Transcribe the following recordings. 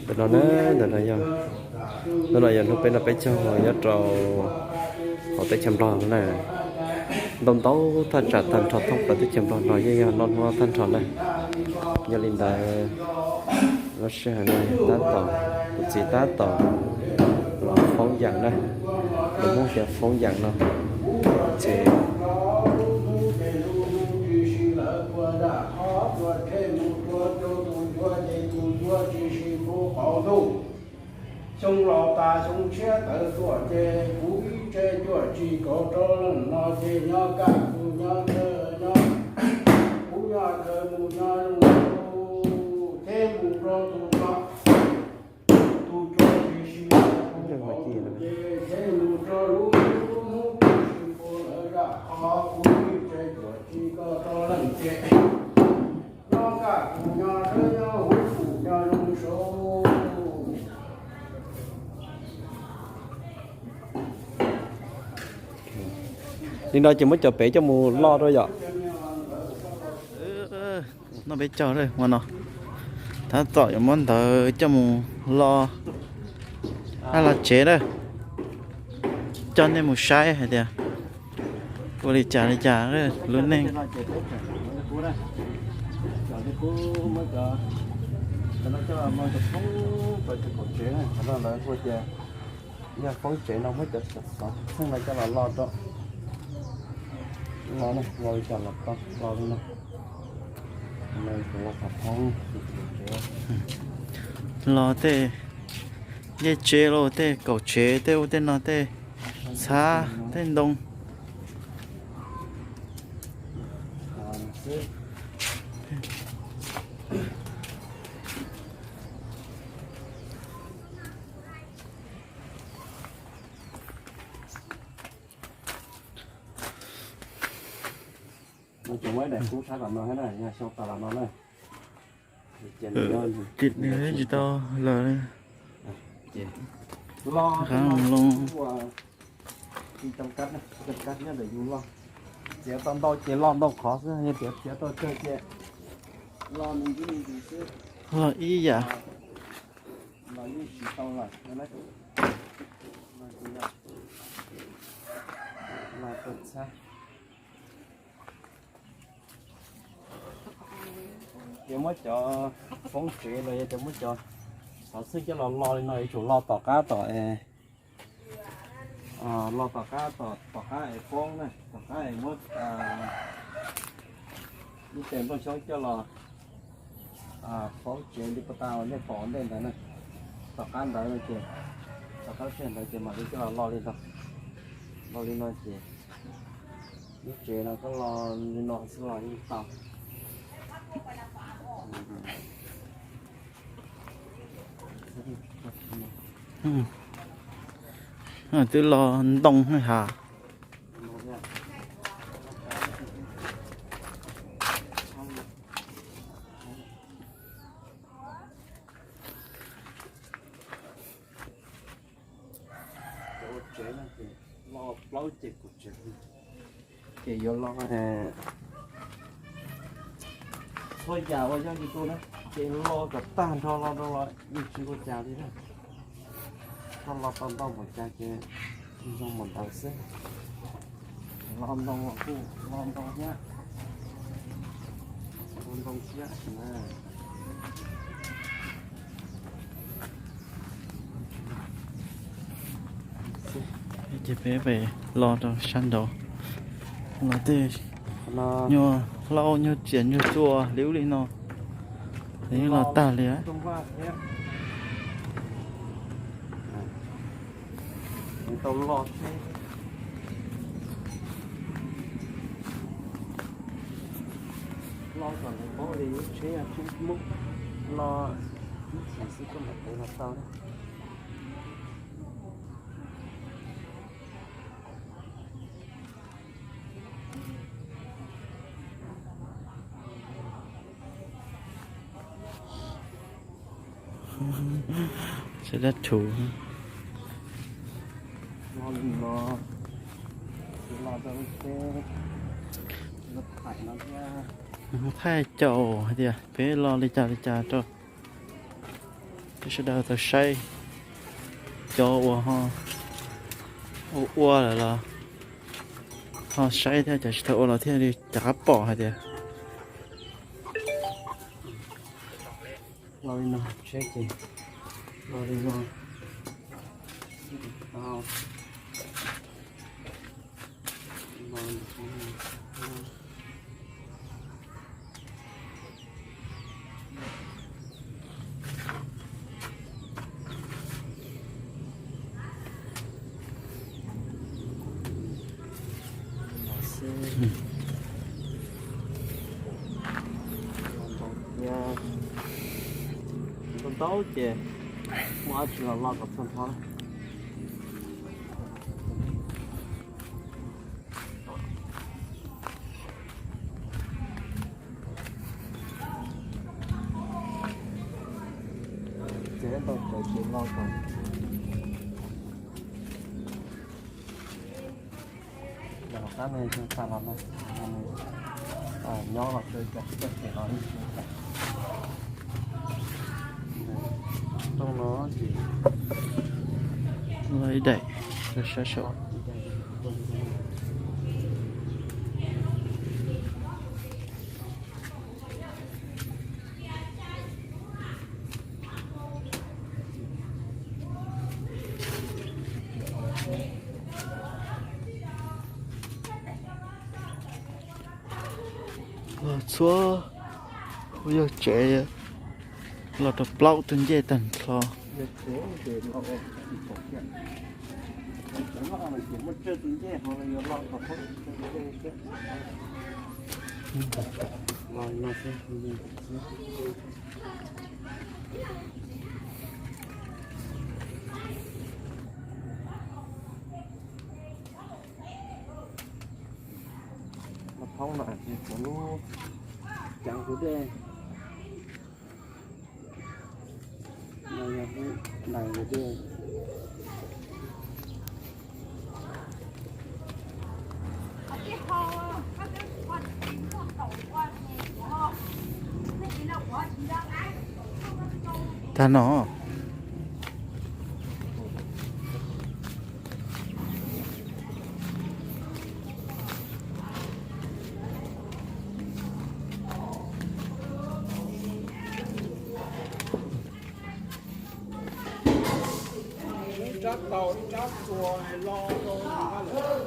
Ntawm no na, ntawm no yog, ntawm no yog hnub peb noj peb caug nyob rau hauv teb chaws Nplog na. Ntau ntau thaj tsam tag nrho thoob plaws teb chaws Nplog no yeej yog noj hnub no tag nrho na. Yog li ntawd, lub sij hawm no tab tom, kuv txiv tab tom los foob yam na, los muab cov foob yam no ces Xyoo los tas xyoo tshiab tawm tuaj ces kuv ib tse cuaj tsis kaum rau leej no ces nyob kaj ntug nyob kawg nyob, kuv nyob kawg mus nyob zoo, ces mus rau tus no, tus cuaj tsis si, ces mus rau lub hnub tsis si pu lawv zaj qhov kuv ib tse cuaj tsis kaum rau leej ces nyob kaj ntug nyob kawg nyob, huv tus nyob zoo saud. Li no ces muab cov pem coj mus lo rau yom. Noj peb caug ua no, tab tom yuav muab ntawd coj mus lo ab los tsev na, coj nej mus saib hais tias ua li cas li cas lub neej. Yog foob tsev no muab cov xov xov txheej no coj los lo rau, lo, lo li cas los tau, lo li no. Lo tej ncej tsev los tej kaum tsev tej ub tej no tej txhab tej ntoo. Ces nws tsis tau lawm li. Qab loo. Txiav tau ntau ces lo ntau qhov xwb, yog tias txiav tau tsawg ces lo me ntsis me ntsis xwb. Lo ib yam. Lo ib tsis tau lawm. Lo rau txhab. Ces muab cov foob tsev los yog tias muab cov xov xwm coj los lo li no yuav tsum lo tom qab tom es, lo tom qab tom qab es foob na, tom qab es muab ib tes nplooj xyoob coj los foob tsev li puag ta uas nej pom ua ntej ntawd na. Tom qab ntawd no ces, tom qab tseg ntawd ces mam li coj los lo li no, lo li no ces lub tsev no koj lo li no xwb los yeej tau. Twb lo ntoo has. Cov ua tsev no ces lo plaub ceg kaum tsev, ces yuav lo txhua yam uas yog yus tus na, ces lo kom tag nrho lo rau los yeej tsis ua cas li na. Koj lo tau ntau npaum cas ces zoo npaum ntawd xwb. Lo ntoo los kuj lo ntoo thiab, lo ntoo thiab na. Ces peb pem los rau sab nraud, los tej nyuag hlaub nyuag tsiaj nyuag txuas li ub li no, los tag li. Tau lo tsheb, lo kom lawv paub li lub tsheb tsheb Hmoob, lo ib chim xwb koj mam pem los tau na. Sawv daws thuv. Lo li no, lo rau lub tsheb, lub thaim no thiab. Thaij caum hais tias peb los li cas li cas rau peb sawv daws tau saib. Cov uas ho ua ua lawm los ho saib thiab, cov tsis tau ua los thiaj li rov qab pom hais tias los li no, tsheb ces los li no. Ntau ces muaj dab tsi los loj kom txog nrho. Ces ntau ces los kom los qab ne, xa los no, nyob los txog cov tsis tau phem los li cas. Rooj no ces los ib daim rau sab saud. Los txhua, kuv yog tsev los rau plaub tug ncej tag nrho. Thoob no ces kuv lub ceev kuv dej. No yog lub nees kuv dej. Tag no. Ib rab taus ib rab txuas los rau lawm.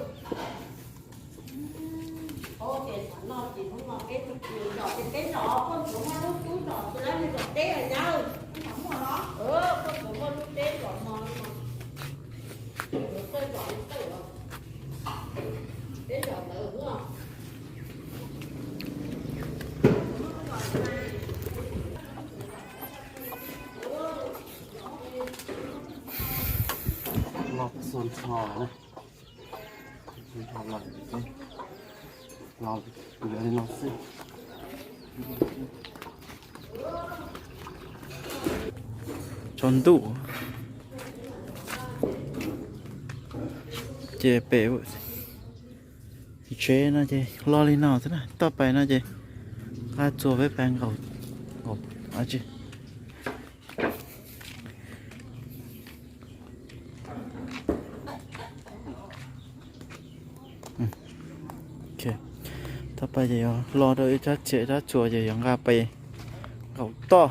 Los txog nrho na. Los li no xwb. Tsaus ntuj ces pem tsev no ces los li no xwb na, toj pais no ces nqa txuas peb pais nkaum, nkaum tsi. Toj pais ces yuav los rau ib rab txiav ib rab txuas ces yuav nqa pais nkaum toj,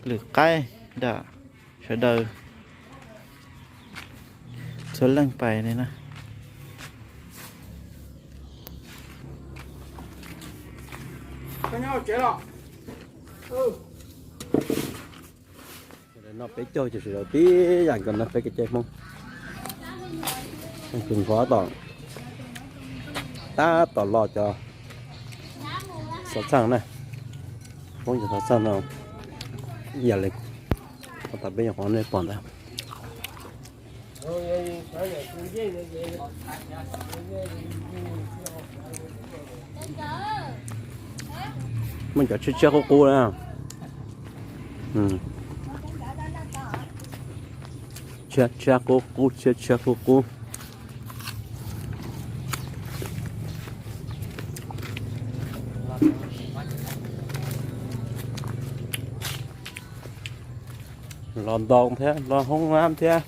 lwm qaib dam sawv daws txhua leej pais li na. No peb caug ces sawv daws tib yam nkaus no peb kev cai Hmoob. Tus nqov tom, tab tom los cov xov txheej na, Hmoob cov xov txheej no ib yam li, tam peb nyuam qhuav nej pom ntawd. Muaj cov tshiab tshiab qub qub na. Tshiab tshiab qub qub, tshiab tshiab qub qub. Los ntoo thiab los hoob hab thiab,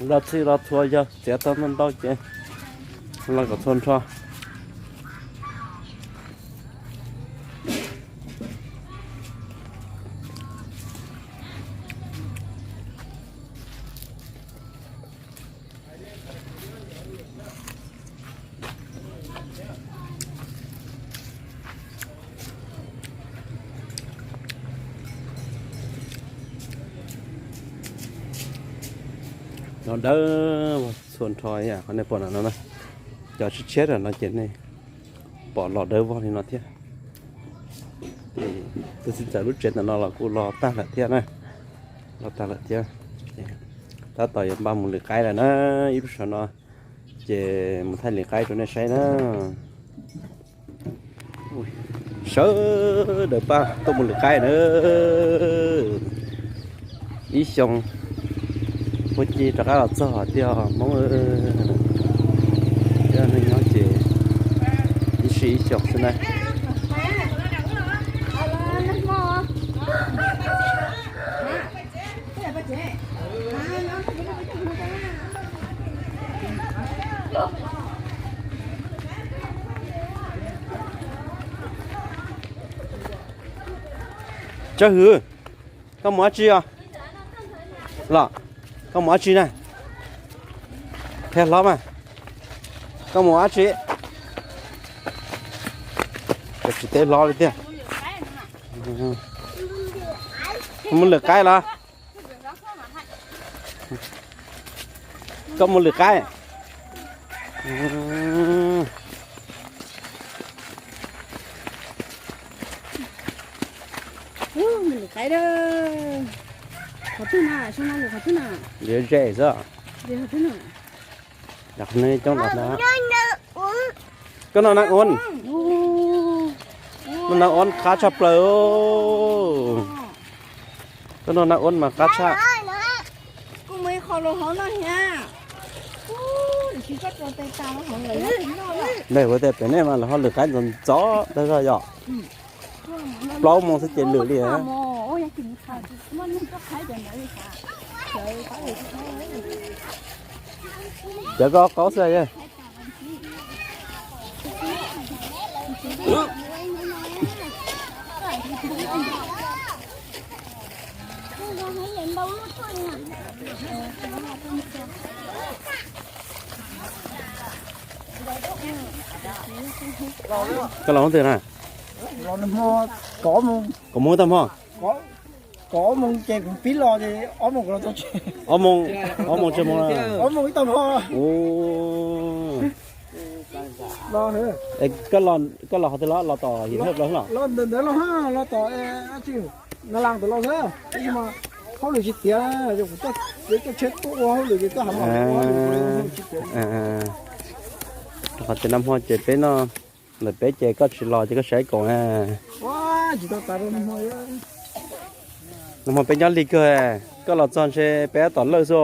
los txhij los txhua yog txiav tau ntau ntau ces los kom txhua nrho. Los dawb vog txhua nrho ib yam qhov nej pom no na. Cov tshiab tshiab no ces nej pom los dawb vog li no thiab. Tus txiv ntxawm lub tsev ntawm no los kuj los tag lawm thiab na. Los tag lawm thiab. Tab tom yuav npaj mus lwm qaib lawm na. Ib lub sij hawm no ces mus thaij lwm qaib rau nej saib na. Sawv daws pab tuaj mus lwm qaib na. Ib xyoo puag ci rov qab los txog tiag Hmoob. Thiab neeg nyob ces ib sim ib xyoos xwb na. Tsob Hwm, koj mus dab tsi os? Los, koj mus dab tsi na? Qhia hlob mas, koj mus dab tsi? Koj tsis teb hlob li tiag. Mus lwm qaib los? Koj mus lwm qaib? Mus lwm qaib. Qhov twg na, qhov twg na? Yuav ze xwb. Qhov twg na? Coob los na. Koj noj nab ua. Noj nab ua qab tshaj plaws. Koj noj nab ua mas qab tshaj. Ntawm ua tias pem nej mas lawv ho lwm qaib ntxov ntxov dag zog yom. Plaub moos xwb ces lwm li. Cov koj qaub xwb. Koj los hnub twg na? Kaum moos tag hmo. Kaum moos ces kuv pib los ces ob moos kuv los txog tsev. Ob moos, ob moos tsev moos. Ob moos ib tag hmo. Koj los qhov twg los, los tom Yim Hawj los los? Los ntawm ntawd los, los tom Nab Laj ntawd los xwb. Tab sis mas hauj lwm tsis tiav, yog kuv coj tsheb tuaj ua hauj lwm ces koj hab los ua hauj lwm tsis tiav. Qhov tias nag hmo ces peb no, ntawm peb ces koj tsis los ces koj saib koom na. Tsis tau tas rau nag hmo. Nag hmo peb nyob lig kawg, koj los txog ntshe peb tab tom lawj xwb.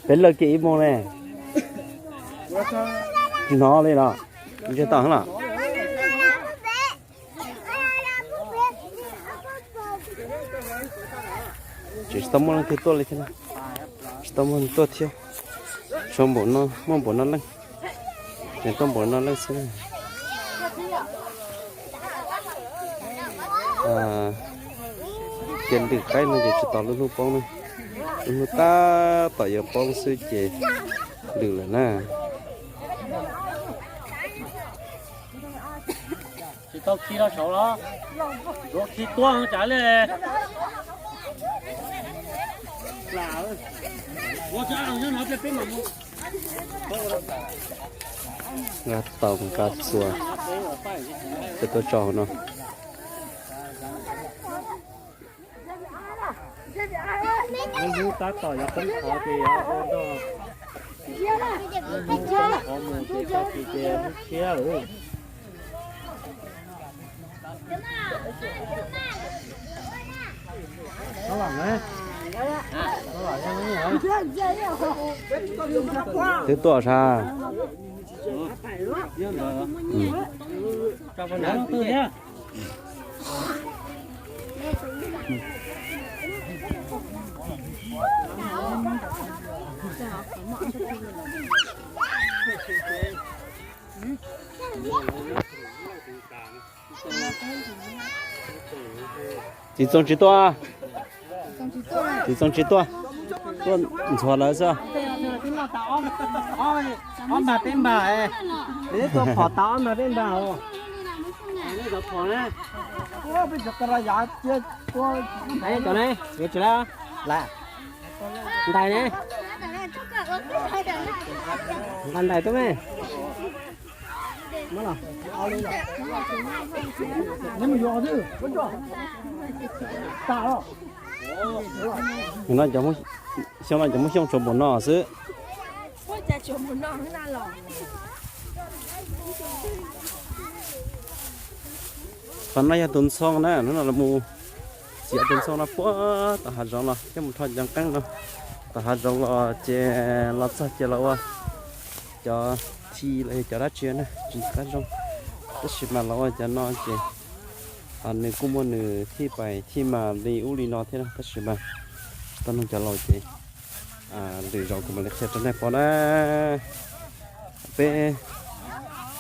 Peb lawj kiag ib moos ne. Tsis hnov li los? Ntshe tau los. Tsis tau muaj leej twg tuaj li thiab. Tsis tau muaj leej tuaj thiab. Tshuav npaum no, muaj npaum no leej. Ces tuaj npaum no leej xwb. Ces lwm qaib no ces tsis tos lub hnub poob na. Lub hnub tab tom yuav poob xwb ces lwm lawm na. Tsis tau khi rau saud los? Yuav khi tuaj cas li. Nqa tau nqa txuas, ces tuaj tso hauv no. Lub hnub tab tom yuav poob qhov ces yuav ua nrog, lub hnub poob qhov mus ces tag kis ces hnub tshiab lawm. Twb tuaj sas. Txiv Txoos tsis tuaj. Txiv Txoos tsis tuaj. Tuaj ntxuav lawv xwb. Ob npag peb npag, peb tuaj phom tau ob npag peb npag os. Peb cov ne, yuav tsis lawm. Ntais ne. Nqa ntais tuaj me. Xyoo no cov Hmoob Xyooj tsuas npaum no xwb. Qhov no yog tus ntxhoo na, hnub no lawv mus txiav tus ntxhoo no puag tom hav zoov los thiab mus rho cov nqeeb no tom hav zoov los ces los txog ces los ua cov thi los yog cov dab tsi na tsis qab zoo. Tab sis mas los ua cov no ces nws kuj muaj nws thij pais thij mas li ub li no thiab na, tab sis mas tsis tau noog cov laus ces lwm zaus kuv mam li qhia rau nej pom na. Peb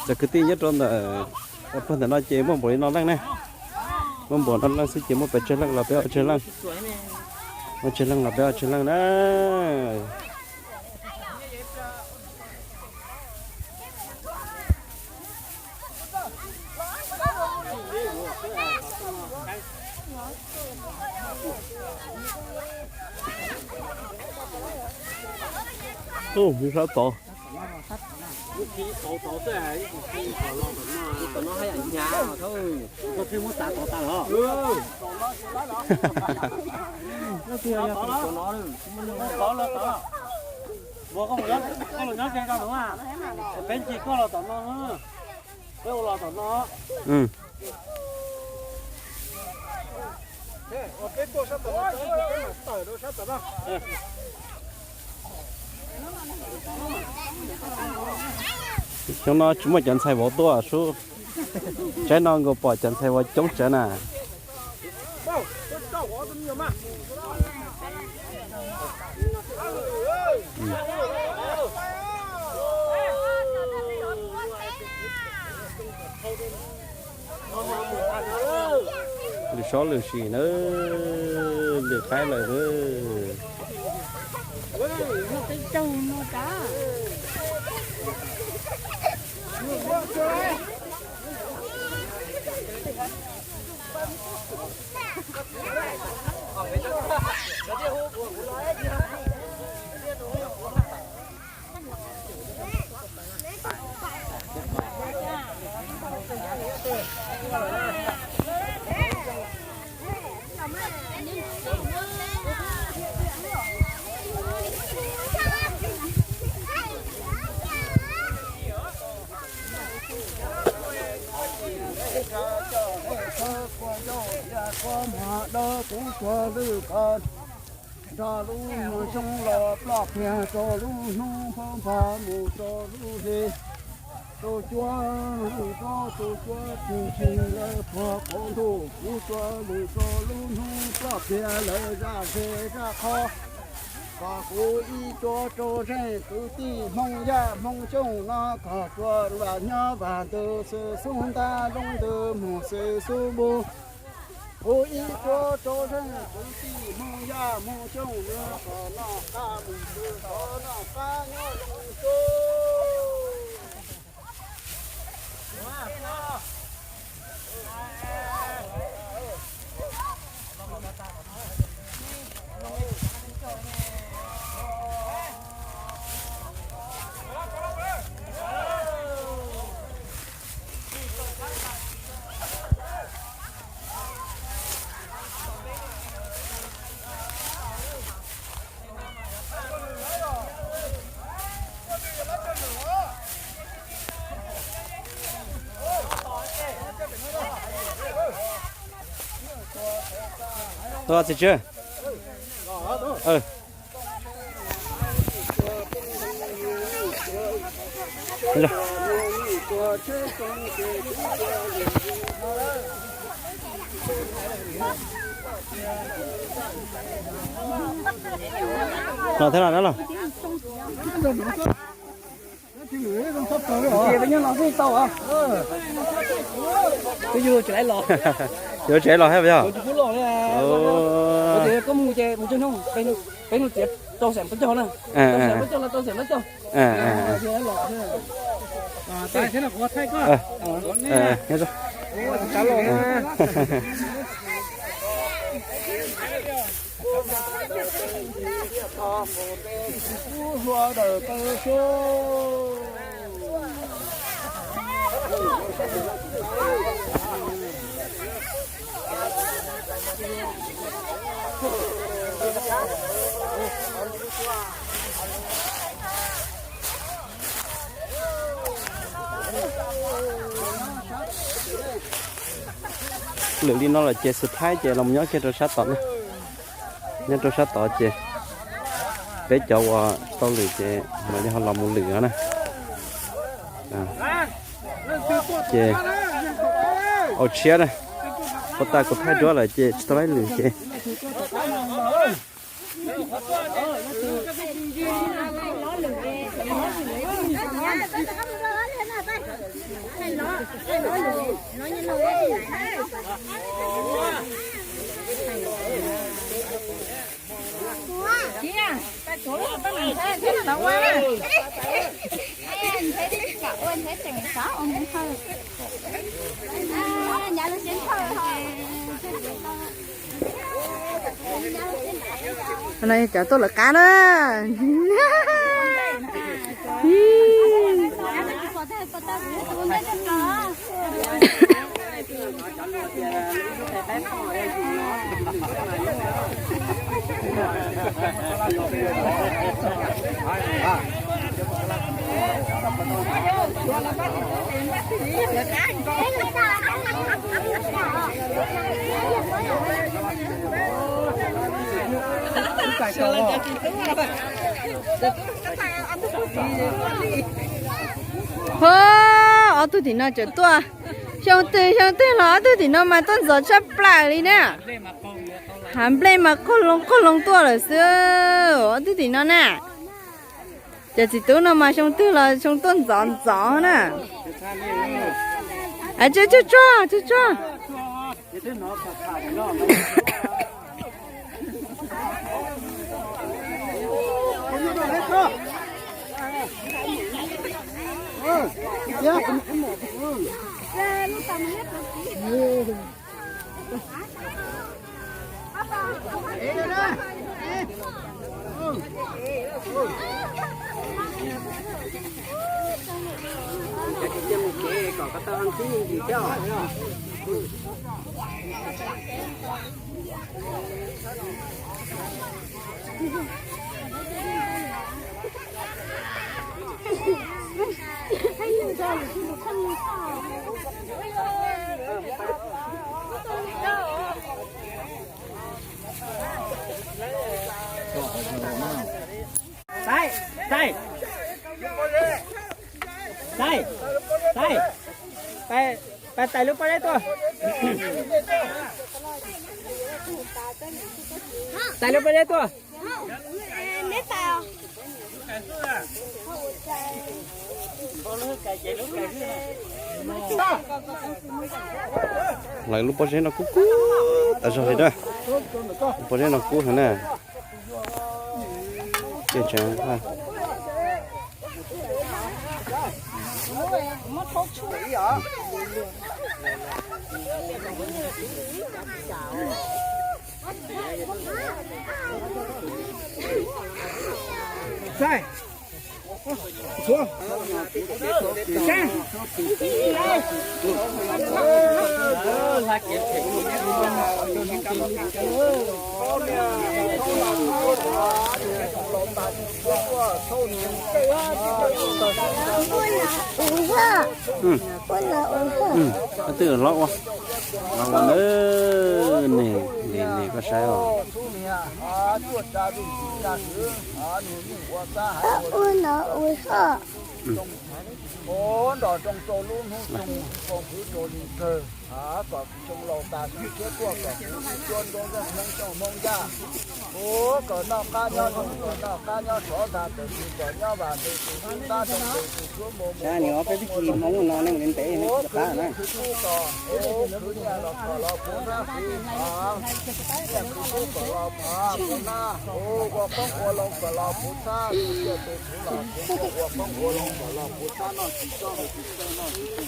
cov kwv tij nyob rau ntawm puag ntawm no ces muaj npaum li no leej ne. Muaj npaum no leej xwb ces muaj pes tsawg leej los peb ua tsawg leej, ua tsawg leej los peb ua tsawg leej na. Ub, sab tod. Peb ncig koj los tom no, peb ua los tom no. Xyoo no tsis muaj cov ntxhais vauv tuaj sub, tsaib no nkaus pom cov ntxhais vauv coob tsawv na. Lwm sob lwm sim na, lwm qaib lawm na. Nrog lub hmo xyoo los ploj phiag rau lub hnub npau npha mus rau lub hli. Tus cuab lwm rau tus cuab tsis ntshis lawv puag qaum ntuj, kuv cuab lwm rau lub hnub ploj phiag lawv zaj zej zaj qhov. Kom kuv ib cuab rau zeej kwv tij Hmoob Yaj Hmoob Xyooj no kom tsuas vam nyob vam ntws xwm xub ntab loob ntws mus xwm xub npug. Kuv ib cuab rau zeej kwv tij Hmoob Yaj Hmoob Xyooj no kom noj qab mus xwm xub noj qab nyob zoo xwb. Txiv Tswv. Los thiab los na los. Ces peb nyob no xwb tau. Peb yug tsis los. Yuav tsis los thiab yog? Koj mus ces mus cog nyob, peb hnub tiav rau xeem peb caug na. Rau xeem peb caug los rau xeem peb caug. Lwm li no lawm ces xus thaib ces los nyob kiag rau sab tod na. Nyob rau sab tod ces peb cov uas tau lwm ces mam li ho los mus lwm no na. Ces au tshiab na, ua tag kuv thaij duab lawm ces tsis tau laib lwm ces Cov tuaj lawv qab na. Ho, ob tug tim no tseem tuaj. Xyoo twg xyoo twg los ob tug tim no mas tuaj ntxov tshaj plaws li na. Hav nplej mas qaug loo qaug loo tuaj lawm xwb, ob tug tim no na. Cov txiv tub no mas xyoo twg los xyoo tuaj ntxov ntxov na. Tsuag tsuag tsuag tsuag. Tais, tais, tais, tais, tais lub pob zeb tuaj. Tais lub pob zeb tuaj. Lawv lub pob zeb no kub kub tas zog li na. Lub pob zeb no kub heev na. Ces tseem Twb los ua, los ua nawb, nws, nws, nws koj saib os. Ua no ua soj. Ua nrog rooj rau lub hnub xyoo, kaum hwv rau li kawg, kom xyoo laus tas xyoo tshiab tuaj kom kuv cuab ntsuab zeej Hmoob xyooj Hmoob ncaj. Ua kom noj qab nyob zoo, kom noj qab nyob tsov ntag, tus twg kom nyob vam ntseg, tus twg qab zoo ntseg, tus twg mus mus peb tib si Hmoob no nej mus ntev ntev, ua khwv tub tos, ua khwv nyiaj los kom los puv nab, khwv nyiaj khwv tub kom los puv nab, ua qoob ua loo kom los puv txhab, tus twg tus tub los puv nkuaj, ua qoob ua loo kom los puv txhab, noj tsis txob, haus tsis txob, noj tsis txob.